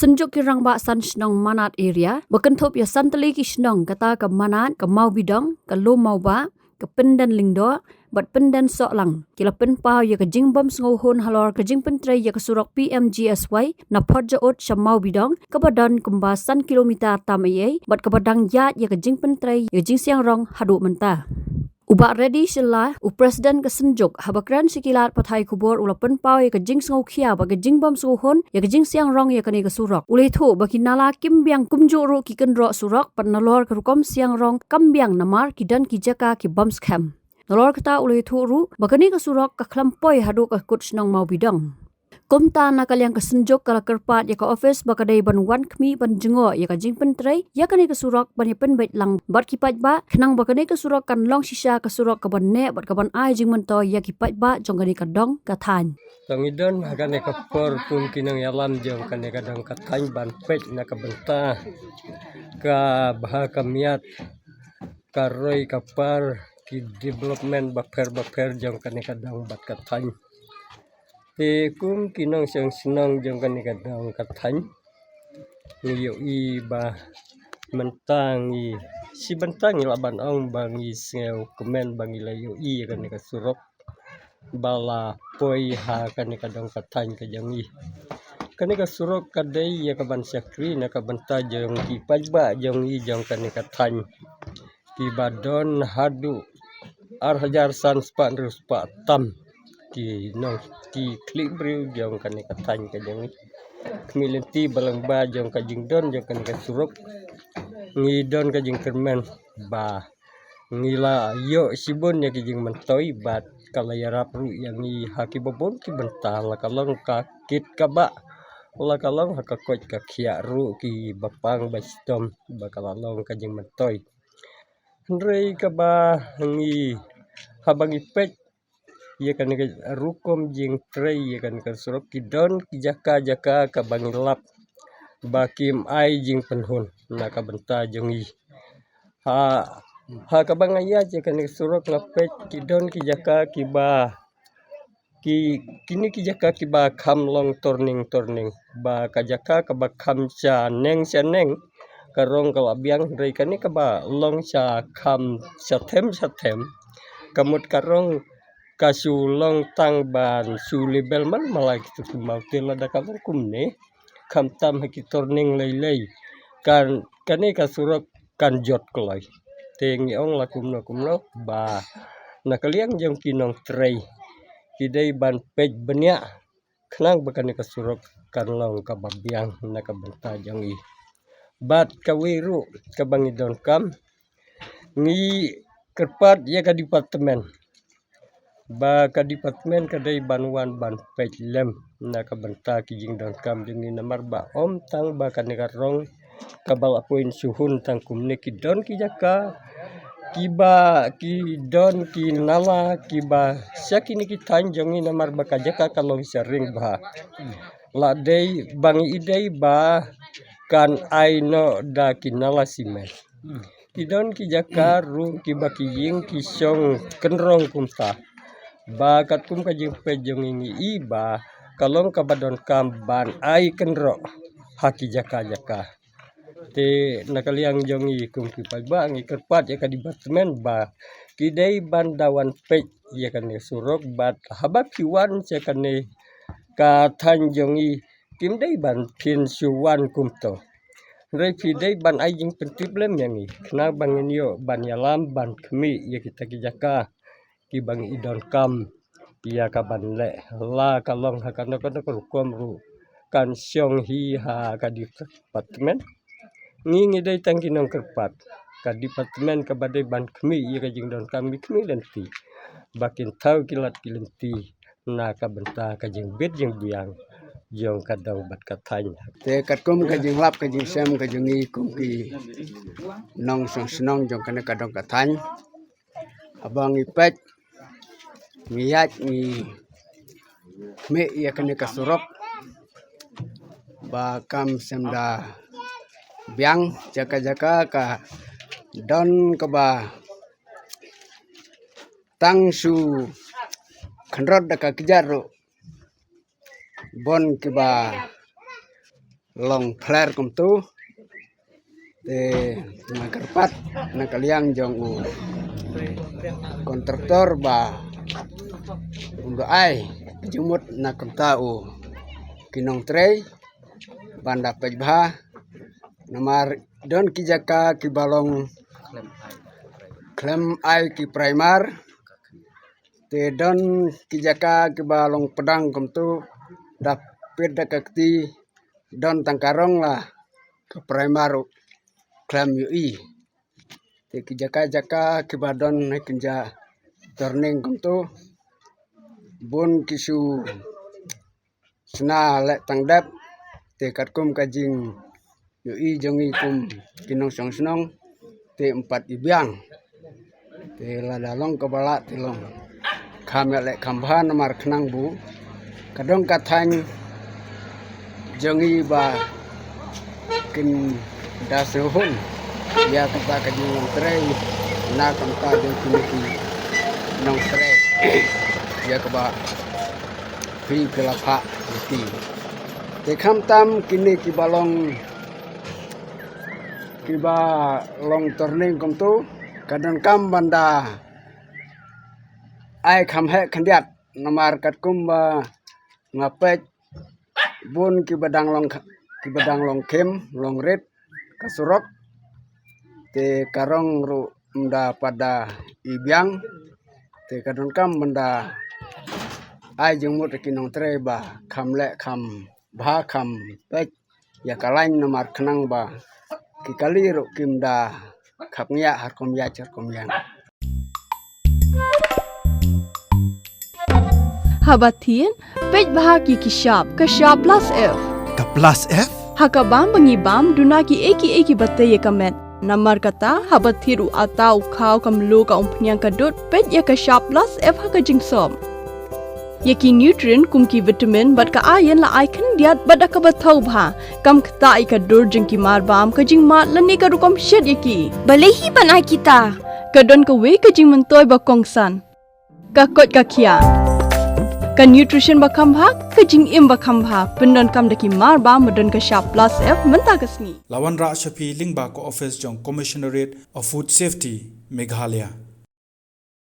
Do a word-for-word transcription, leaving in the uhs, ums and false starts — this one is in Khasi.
Synjuk ki rangbah san shnong Manad area, ba kynthup ïa san tylli ki shnong kata ka Manad, ka Mawbidong, ka Lum Mawbah, ka Pynden Lyngdoh bad Pynden Sohlang, ki la pynpaw ïa ka jingbym sngewhun halor ka jingpyntrei ïa ka surok P M G S Y na Photjaud sha Mawbidong, kaba don kumba san kilometer tam eiei, bad kaba dang ïaid ïa ka jingpyntrei ïa ka jingsiang rong haduh mynta. U Bah Reddy Shylla, u President ka Synjuk, haba kren sha ki lad pathai khubor u la pynpaw ïa ka jingsngewkhia bad ka jingbym sngewhun ïa ka jingsiang rong ïa kane ka surok. U la ïathuh ba ki nala kim biang kumjuh ruh ki kynroh surok, bad nalor ka rukom siang rong kam biang namar ki don ki jaka ki bym skhem. Nalor kata u la ïathuh ruh ba kane ka surok ka khlem poi haduh ka kut shnong Mawbidong. Kumta na ka liang ka Synjuk ka la kyrpad ïa ka office ba ka dei ban wan khmih ban jngoh ïa ka jingpyntrei ïa kane ka surok ban ïa pynbeit lang bad ki paidbah, khnang ba kane ka surok kan long shisha ka surok kaban neh bad kaban ai jingmyntoi ïa ki paidbah jong kane ka dong ka thaiñ. Tang i don ha kane ka por kum ki nongïalam jong kane ka dong ka thaiñ ban peit na ka bynta ka bha ka miat, ka roi ka par, ki development bapher bapher jong kane ka dong bad ka thaiñ. Te kum ki nongshong shnong jong kane ka dong ka thaiñ, ngi ïohi ba mynta ngi, shi bynta ngi lah ban ong ba ngi sngewkmen ba ngi la ïohi ïa kane ka surok ba la poi ha kane ka dong ka thaiñ ka jong ngi. Kane ka surok ka dei ïa kaban shakri na ka bynta jong ki paidbah jong ngi jong kane ka thaiñ, kiba don haduh ar hajar san spah hynriew spah tam ki nong, ki khlieh briew jong kane ka thaiñ ka jong ngi. Khmih lynti ba lyngba jong ka jingdon jong kane ka surok, ngi don ka jingkyrmen ba ngi la ïoh shibun ïa ki jingmyntoi bad ka la ïarap ruh ïa ngi ha kiba bun ki bynta, la ka long ka kit ka bah, la ka long ha ka koit ka khiah ruh kiba pang ba shitom ba ka la long ka jingmyntoi. Hynrei kaba ngi, haba ngi peit ïa kane ka rukom jingtrei ïa kane ka surok, ki don ki jaka jaka kaba ngi lap ba kim ai jingpynhun na ka bynta jong ngi. Ha, ha kaba nga ïaid ïa kane ka surok nga peit ki don ki jaka kiba, ki, kine ki jaka kiba kham long turning turning, ba ka jaka kaba kham shaneng shaneng ka rong ka la biang, hynrei kane kaba long sha kham shathem shathem, ka mut ka rong ka shu long tang ban shu level man ma la ki tu ki maw, te lada ka long kumne, khamtam ha ki turning lei lei, kan, kane ka surok kan jot kloi. Te ngi ong la kumno kumno ba na ka liang jong ki nongtrei, ki dei ban peit bniah khnang ba kane ka surok kan long kaba biang na ka bynta jong ngi. Bad kawei ruh kaba ngi donkam, ngi kyrpad ïa ka department ba ka department ka dei ban wan ban peit lem na ka bynta ki jingdonkam jong ngi, namar ba ym tang ba kane ka rong kaba la poi shuh hun, tang kumne ki don ki jaka kiba, ki don ki nala kiba sha kine ki thaiñ jong ngi, namar ba ka jaka ka long sha ring bha. La dei ba ngi i dei ba kan ai noh da ki nala simen. Ki don ki jaka ruh kiba ki ïing ki shong kynrong kumta, ba katkum ka jingpeit jong ngi ngi i ba ka long kaba donkam ban ai kynroh ha ki jaka jaka. Te na ka liang jong ngi kum ki paidbah ngi kyrpad ïa ka department ba ki dei ban da wan peit ïa kane surok, bad haba phi wan sha kane ka thaiñ jong ngi, kim dei ban phin shu wan kumto, hynrei phi dei ban ai jingpyntip lem ïa ngi khnang ba ngin ïoh ban ïalam ban khmih ïa kita ki jaka kiba ngi i donkam ïa kaban leh, la ka long ha kano kano ka rukom ruh kan shong hi ha ka department. Ngi ngi dei tang ki nongkyrpad, ka department kaba dei ban khmih ïa ka jingdonkam, ngi khmih lynti ba kin thaw ki lad ki lynti na ka bynta ka jingbit jingbiang jong ka dong bad ka thaiñ. Te katkum ka jinglap ka jingshem ka jong ngi kum ki nongshong shnong jong kane ka dong ka thaiñ, haba ngi peit, ngi ïaid, ngi khmih ïa kane ka surok ba kam shym da biang, jaka jaka ka don kaba tang shu khynrot da ka kjat ruh. Bun kiba long phler kumtu. Te nga kyrpad na ka liang jong u kontraktor ba un da ai jingmut na kumta u ki nongtrei ban da peit bha. Namar don ki jaka kiba long khlem ai ki primer. Te don ki jaka kiba long pdang kumtu, da peit da ka kti don tang ka rong la ka primer ruh khlem ïohi. Te ki jaka jaka kiba don ha kynja turning kumtu, bun ki shu sna leh tang dep. Te katkum ka jingïohi jong ngi kum ki nongshong shnong, te ym pat i biang. Te lada long kaba lah te long kham ïaleh kham bha, namar khnang ba ka dong ka thaiñ jong ngi ba kin da sngewhun ïa kata ka jinglong trei na ka bynta jong kine ki nongtrei ïa kaba phi ki la phah ïa ki. Te khamtam kine kiba long, kiba long turning kumtu, ka donkam ban da ai kham heh khyndiat, namar katkum ba nga peit bun kiba dang long kha-, kiba dang long khim long rit ka surok. Te ka rong ruh ym da pat da i biang. Te ka donkam ban da ai jingmut ïa ki nongtrei ba kham leh kham bha, kham peit ïa ka lain, namar khnang ba ki kali ruh kim da khap ngiah ha rukom ïaid ha rukom ïeng. Haba thied, peit bha ki ki shap, ka shap plus F. Ka plus F? Ha ka bam ba ngi bam, duna kiei kiei kiba tei ïa ka met. Namar kata, haba thied u atta, u khaw, ka mluh, ka umphniang, ka dud, peit ïa ka shap plus F ha ka jingsop. Ïa ki nutrient kum ki vitamin bad ka iron la ai khyndiat bad da kaba thaw bha. Kam ktah ïa ka dur jong ki mar bam, ka jingmad lane ka rukom shet ïa ki. Balei hi ban ai kita? Ka don kawei ka jingmyntoi ba kongsan. Ka koit ka khiah. Ka nutrition ba kham bha, ka jingim ba kham bha. Pyndonkam da ki mar bam ba don ka shap plus F mynta ka sngi. La wanrah sha phi lyngba ka office jong Commissionerate of Food Safety, Meghalaya.